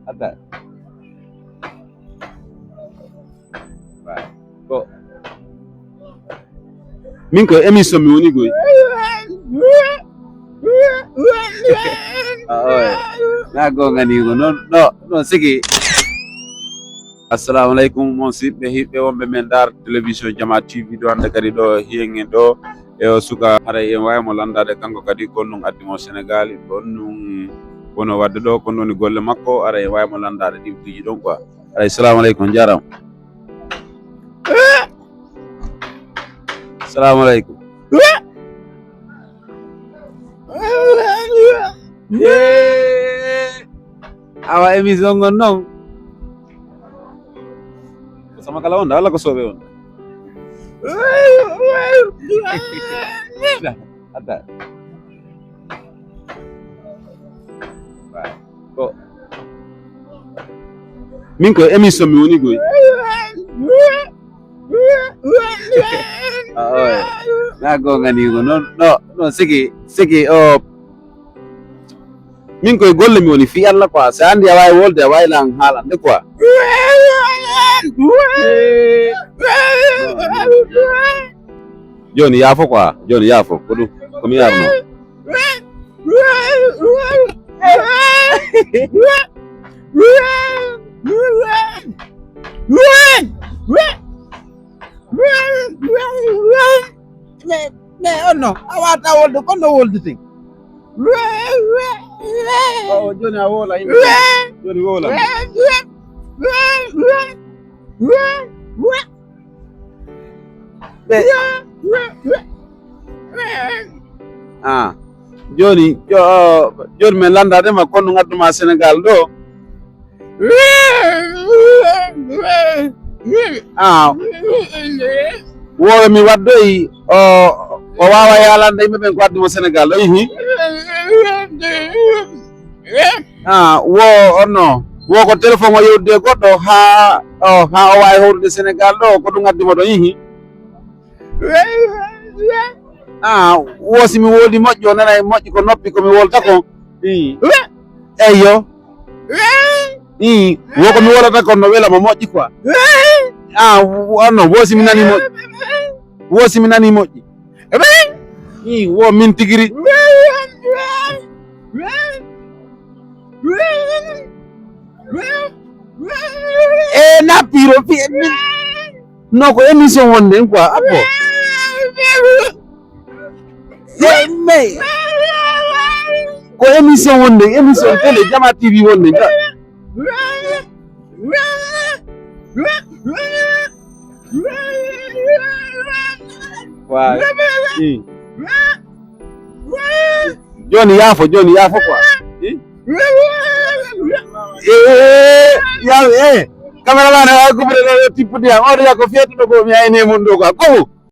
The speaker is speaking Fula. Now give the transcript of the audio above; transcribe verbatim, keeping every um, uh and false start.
Attends. Ko min ko émission mi woni koy. Ah, oy. Na gonga ni ko non, no, no, sigi. Assalamu alaikum, mon siɓɓe hiɓɓe wonɓe men Dar télévision Jama T V ɗo, hannde kadi ɗo hiyen en ɗo e o suka, haray en wawi mo landade kanko kadi ko ɗum addi mo Sénégal, ko ɗum wono wadde ɗo, ko ɗum woni golle makko, haray en wawi mo landade ɗin piiji ɗon quoi. Haray, salamu alaikum, jarama. Salamu alaikum. Yee. Awa émission ngon non. Sama kala on, wala ko sobe on. Attends. Ko min ko émission mi woni koy. Ah, oy. Na gonga ni ko non, no, no, sigi, sigi, o. Min koy golle mi woni fi Allah quoi. Sa andi a wawi wolde, a wawi lan haalande quoi. Joni yaafo quoi. Joni yaafo. Ko ɗum. Ko mi yarno. Mais, mais on non, a wata wolde, kono woldete. O, joni a wola yimɓe. Joni wola. Ɓe. Ah, joni, jo-, joni min landade ma kono ngaddu ma Sénégal ɗo. Ah, wowe mi waddoyi, o, o wawa yalande yimɓe ɓen ko addi mo Sénégal ɗo, ihi. Ah, wo, onno, wo ko téléphone o yewtude goɗɗo, ha, o, ha o wawi howrude Sénégal ɗo, ko ɗum addi mo ɗo, ihi. Ah, wo si mi woli moƴƴo, o nanay moƴƴi ko noppi ko mi wolta ko. Ii. Eyyo. Ii, wo ko mi wolata kon no wela mo moƴƴi quoi. Ah, wo-, non, wo si mi nani moƴƴi. Wo si mi nani moƴƴi. Ii, wo min tigiri. E na piro pi-, mi-, non, ko émission wonde quoi, appo. Mais ko émission wonde, émission télé, Jama T V wonde, ja. Waaw. Ii. Joni yaafo, joni yaafo quoi. Ii. Eh, ya, eh. Cameraman, a kubre ɗo tippude am. O ɗo ko feetuɗo ko mi ayne mun ɗo quoi. Ko